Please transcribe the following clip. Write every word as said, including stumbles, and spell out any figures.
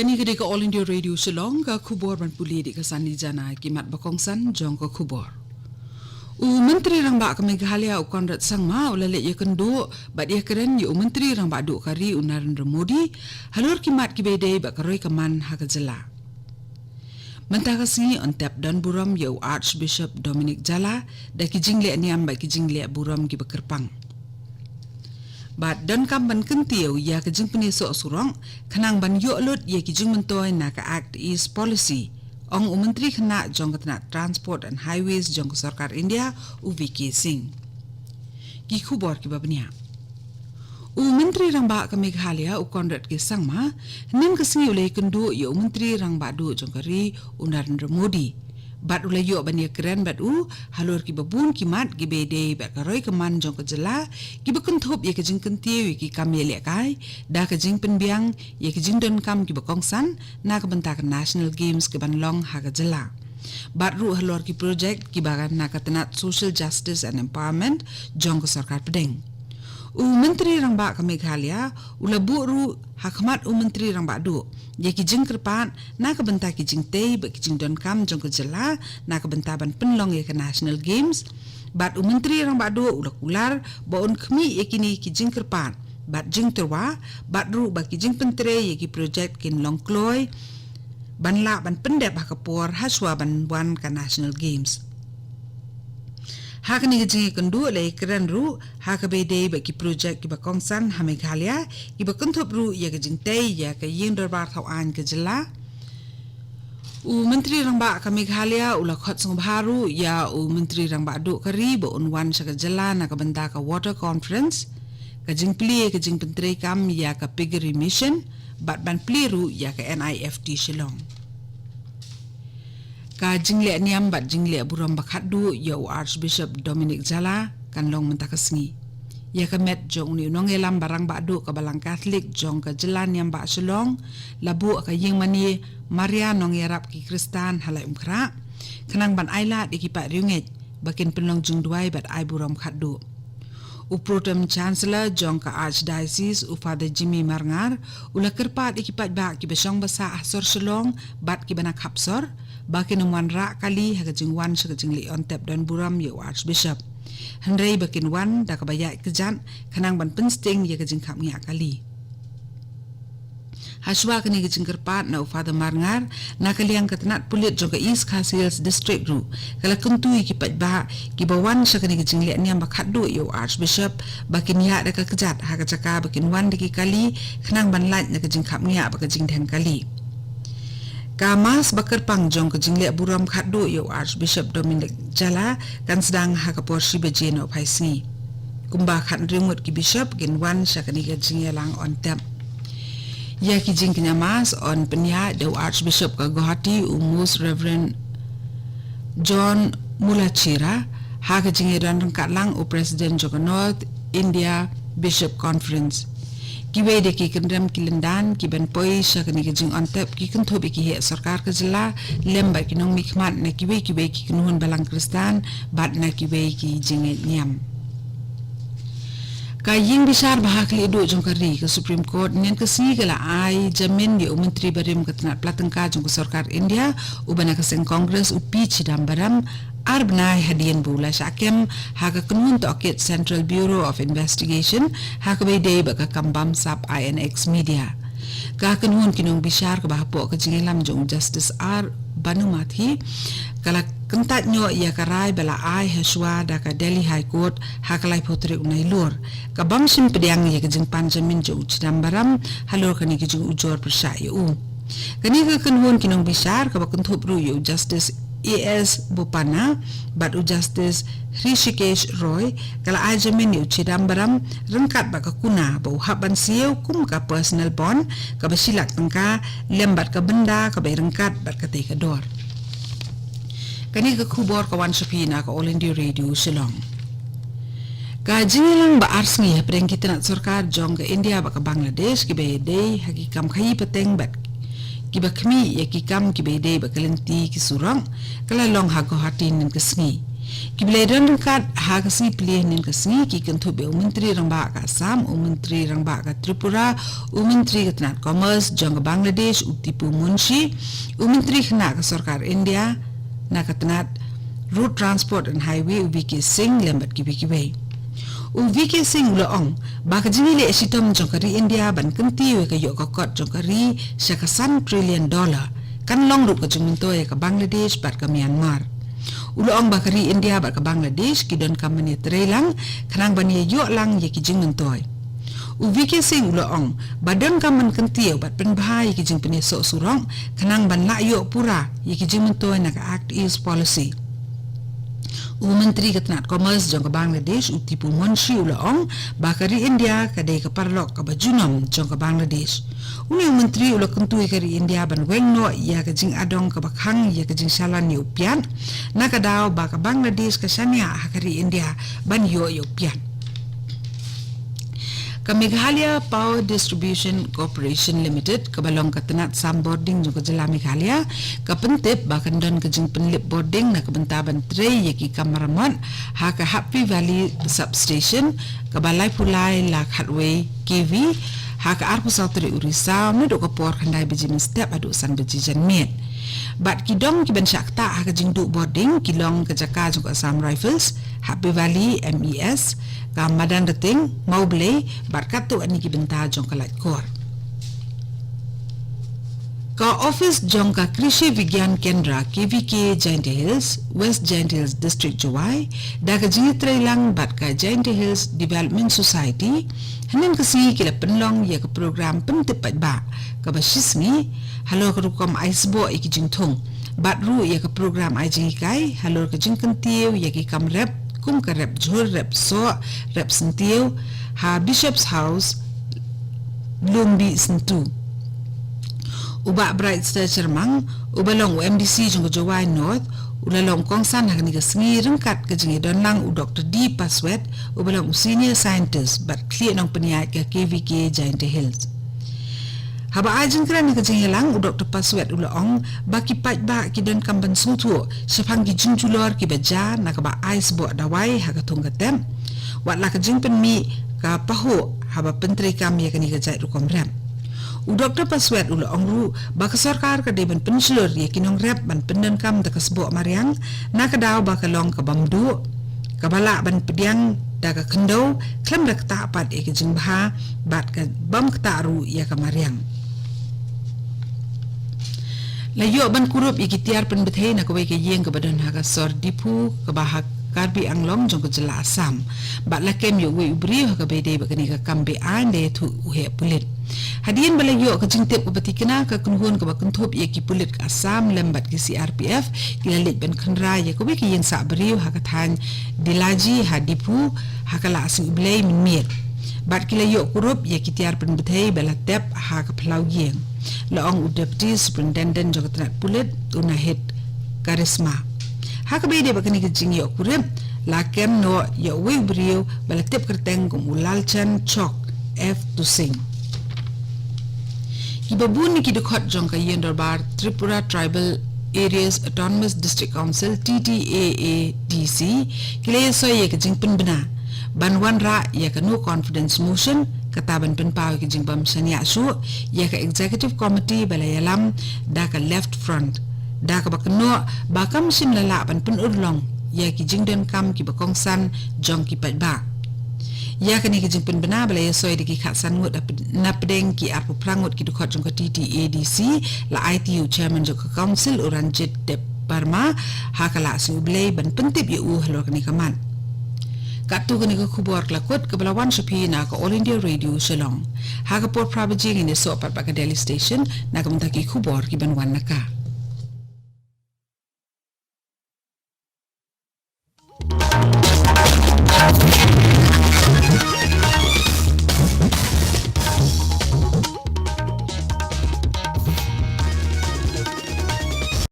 Kane ka dei ka All India Radio Shillong, ka khubor ban pule da ka Sani Jana. Ki mat ba kongsan jong ka khubor. U Myntri Rangbah ka Meghalaya u Conrad Sangma u la leit ïakynduh bad ïakren ïa u Myntri Rangbah Duh ka ri u Narendra Modi halor ki mat kiba ïadei bad ka roi ka man ha ka jylla. Mynta ka sngi yn tep don burom ïa u Archbishop Dominic Jala da ki jingleh niam bad ki jingleh burom kiba kyrpang. Bad donkam ban kyntiew ïa ka jingpynïasoh surok khnang ban ïoh lut ïa ki jingmyntoi na ka Act East Policy, ong u Myntri Khynnah jong ka tnat Transport and Highways jong ka Sorkar India, u V K Singh. Ki khubor kiba bniah. U Myntri Rangbah ka Meghalaya u Conrad K Sangma hynnin ka sngi u la ïakynduh ïa u Myntri Rangbah Duh jong ka ri u Narendra Modi. Bad u la ïoh ban ïakren bad u halor kiba bun ki mat kiba ïadei bad ka roi ka man jong ka jylla, kiba kynthup ïa ka jingkyntiew ïa ki kam ïalehkai da ka jingpynbiang ïa ki jingdonkam kiba kongsan na ka bynta ka National Games kiban long ha ka jylla. Bad ruh halor ki projek kiba na ka tnat Social Justice and Empowerment jong ka Sorkar Pdeng. U Myntri Rangbah ka Meghalaya u la buh ruh ha khmat u Myntri Rangbah Duh ïa ki jingkyrpad na ka bynta ki jingtei bad ki jingdonkam jong ka jylla na ka bynta ban pynlong ïa ka National Games. Bad u Myntri Rangbah Duh u la kular ba un khmih ïa kine ki jingkyrpad bad jingtyrwa, bad ruh ba ki jingpyntrei ïa ki projek kin long kloi ban lah ban pyndep ha ka por hashwa ban wan ka National Games. Ha kane ka jingïakynduh la ïakren ruh ha kaba ïadei bad ki projek kiba kongsan ha Meghalaya, kiba kynthup ruh ïa ka jingtei ïa ka ïing dorbar thaw aiñ ka jylla. U Myntri Rangbah ka Meghalaya u la khot sngewbha ruh ïa u Myntri Rangbah Duh ka ri ba un wan sha ka jylla na ka bynta ka Water Conference, ka jingplie ka jingpyntreikam ïa ka Piggery Mission, bad ban plie ruh ïa ka N I F T Shillong. Ka jingleh niam bad jingleh burom ba khatduh ïa u Archbishop Dominic Jala kan long mynta ka sngi. Ïa ka met jong une u nongïalam ba rangbah duh ka Balang Katholik jong ka jylla Niam Bah Shillong la buh ha ka ïing mane Maria Nongïarap ki Khristan ha Laitumkhrah, khnang ban ailad ïa ki paid riewngeit ba kin pynlong jingduwai bad ai burom khatduh. U Pro Tem Chancellor jong ka Archdiocese, u Father Jimmy Marngar, u la kyrpad ïa ki paidbah kiba shong ba sah ha sor Shillong bad kiba na khap sor ba kin ym wanrah kali ha ka jingwan sha ka jingleit on tep don burom ïa u Archbishop, hynrei ba kin wan da kaba ïaid kjat khnang ban pynsting ïa ka jingkhapngiah kali. Hashwa kane ka jingkyrpad na u Father Marngar, na ka liang ka tnat pulit jong ka East Khasi Hills District ruh ka la kyntu ïa ki paidbah kiba wan sha kane ka jingleh niam ba khatduh ïa u Archbishop ba kin ïaid da ka kjat ha ka jaka ba kin wan da ki kali, khnang ban lait na ka jingkhapngiah bad ka jingdheng kali. Ka Mass ba kyrpang jong ka jingleh burom khatduh ïa u Archbishop Dominic Jala kan sdang ha ka por shi baje noh phai sngi. Kumba khathynriew ngut ki bishop kin wan sha kane ka jingïalang on tep. Ïa ki jingkñia Mass yn pynïaid da u Archbishop ka Guwahati, u Most Reverend John Mulachira, ha ka jingïadon ryngkat lang u President jong ka North India Bishop Conference. Kiwei de ki kyndem ki lyndan kiban poi sha kane ka jingon tep ki kynthup ïa ki heh sorkar ka jylla lem bad ki nongmihkhmat na kiwei kiwei ki kynhun balang Khristan bad na kiwei ki jingngeit niam. Ka ïing bishar ba ha khlieh duh jong ka ri, ka Supreme Court, hynnin ka sngi ka la ai jamin ïa u Myntri barim ka tnat pla tyngka jong ka Sorkar India, uba na ka seng Congress, u P Chidambaram, ar bnai hadien ba u la shah kem ha ka kynhun tohkit Central Bureau of Investigation ha kaba ïadei bad ka kam bamsap I N X Media. Ka kynhun ki nongbishar kaba hapoh ka jingïalam jong u Justice R Bhanumathi ka la kyntait noh ïa ka rai ba la ai hashwa da ka Delhi High Court ha ka laiphew tarik u Nailur, ka bym shim pdiang ïa ka jingpan jamin jong u Chidambaram halor kane ka jingujor pyrshah ïa u. Kane ka kynhun ki nongbishar kaba kynthup ruh ïa u Justice A S Bopanna bad u Justice Hrishikesh Roy ka la ai jamin ïa u Chidambaram ryngkat bad ka kuna ba u hap ban siew kum ka personal bond kaba shi lak tyngka lem bad ka bynda kaba ryngkat bad katei ka dor. Kane ka khubor ka wan sha phi na ka All India Radio Shillong. Ka jingïalang ba ar sngi hapdeng ki tnat sorkar jong ka India bad ka Bangladesh kiba ïadei ha ki kam khaïi pateng bad kiba khmih ïa ki kam kiba ïadei bad ka lynti ki surok ka la long ha Guwahati hynnin ka sngi. Ki ba la ïadon ryngkat ha ka sngi plie hynnin ka sngi ki kynthup ïa u Myntri Rangbah ka Assam, u Myntri Rangbah ka Tripura, u Myntri ka tnat Commerce jong ka Bangladesh u Tipu Munshi, u Myntri Khynnah ka Sorkar India na ka tnat Road Transport and Highway u V K Singh lem bad kiwei kiwei. U V K Singh u la ong ba ka jingïaleh shitom jong ka ri India ban kyntiew ïa ka ïoh ka kot jong ka ri sha ka san trillion dollar kan long ruh ka jingmyntoi ïa ka Bangladesh bad ka Myanmar. U la ong ba ka ri India bad ka Bangladesh ki donkam ban ïatreilang khnang ban ïa ïoh lang ïa ki jingmyntoi. U V K Singh u la ong ba donkam ban kyntiew bad pynbha ïa ki jingpynïasoh surok khnang ban lah ïoh pura ïa ki jingmyntoi na ka Act East Policy. U Myntri ka tnat Commerce jong ka Bangladesh u Tipu Munshi u la ong ba ka ri India ka dei ka paralok kaba junom jong ka Bangladesh. Une u Myntri u la kyntu ïa ka ri India ban weng noh ïa ka jingadong kaba khang ïa ka jingshalan ïa u piat, na ka daw ba ka Bangladesh ka shaniah ha ka ri India ban ïoh ïa u piat. Ka Meghalaya Power Distribution Corporation Limited, kaba long ka tnat sam bording jong ka jylla Meghalaya, ka pyntip ba kan don ka jingpynlip bording na ka bynta ban trei ïa ki kam maramot ha ka Happy Valley Substation, kaba laiphew lai la khatwei K V, ha ka arphew saw tarik u Risaw, naduh ka por khyndai baje mynstep haduh san baje janmiet. Bad ki dong ki ban shah ktah ha ka jingduh bording ki long ka jaka jong ka Assam Rifles, Happy Valley M E S, ka Madanrting, Mawblei, bad katto katne ki bynta jong ka Laitkor. Ka ophis jong ka Krishi Vigyan Kendra, K V K, Jaintia Hills, West Jaintia Hills District, Jowai, da ka jingïatreilang bad ka Jaintia Hills Development Society, hynnin ka sngi ki la pynlong ïa ka program pyntip paidbah kaba shisngi halor ka rukom ai sboh ïa ki jingthung, bad ruh ïa ka program ai jinghikai halor ka jingkyntiew ïa ki kam rep, kum ka rep jhur, rep soh, rep syntiew, ha Bishop's House, Lumbih Syntu. U Bah Brightstar Sharmang, uba long u M D C jong ka Jowai North, u la long kongsan ha kane ka sngi ryngkat ka jingïadonlang u Doktor D Paswet, uba long u Senior Scientist bad khlieh nongpynïaid ka K V K Jaintia Hills. Haba ai jingkren ha ka jingïalang, u Doktor Paswet u la ong ba ki paidbah ki donkam ban sngewthuh shaphang ki jingjulor kiba jia na kaba ai sboh dawai ha ka thung ka tep, wat la ka jingpynmih ka pahuh haba pyntreikam ïa kane ka jait rukom rep. U Doktor Paswet u la ong ruh ba ka sorkar ka dei ban pynshlur ïa ki nongrep ban pyndonkam da ka sboh mariang, na ka daw ba ka long kabym duh, kaba lah ban pdiang da ka khyndew, khlem da ktah pat ïa ka jingbha bad kabym ktah ruh ïa ka mariang. La ïoh ban kurup ïa ki tiar pynbthei na kawei ka ïing kaba don ha ka sor Diphu, kaba ha Karbi Anglong jong ka jylla Assam. Bad la kem ïa uwei u briew ha kaba ïadei bad kane ka kam be-aiñ da ïathuh u heh pulit. Hadien ba la ïoh ka jingtip kaba tikna, ka kynhun kaba kynthup ïa ki pulit ka Assam lem bad ki C R P F ki la leit ban khynra ïa kawei ka ïing sah briew ha ka thaiñ Dilaji ha Diphu ha ka la sngi U Blei mynmiet. Bad ki la ïoh kurup ïa ki tiar pynbthei ba la tep ha ka phyllaw ïing, la ong u Deputy Superintendent jong ka tnat pulit, u Nahid Karisma. Ha kaba ïadei bad kane ka jingïoh kurup, la kem noh ïa uwei u briew ba la tip kyrteng kum u Lalchand Chok F Tusing. Ki babun na ki dkhot jong ka Ïing Dorbar Tripura Tribal Areas Autonomous District Council, T T A A D C, ki la ïasoi ïa ka jingpynbna ban wanrah ïa ka No Confidence Motion, kata ban pynpaw ïa ka jingbym shaniah shuh ïa ka Executive Committee ba la ïalam da ka Left Front, da kaba kynnoh ba kam shym la lah ban pynurlong ïa ki jingdonkam kiba kongsan jong ki paidbah. Ïa kane ka jingpynbna ba la ïasoi da ki khatsan ngut hap-, na pdeng ki arphew phra ngut ki dkhot jong ka T T A D C, la aiti ïa u Chairman jong ka Council, u Ranjit Debbarma, ha ka la sngi U Blei ban pyntip ïa u halor kane ka mat. Katto kane ka khubor ka la kut kaba la wan sha phi na ka All India Radio Shillong. Ha ka por phra baje ngin ïasoh pat bad ka Delhi Station na ka bynta ki khubor kiban wan na ka.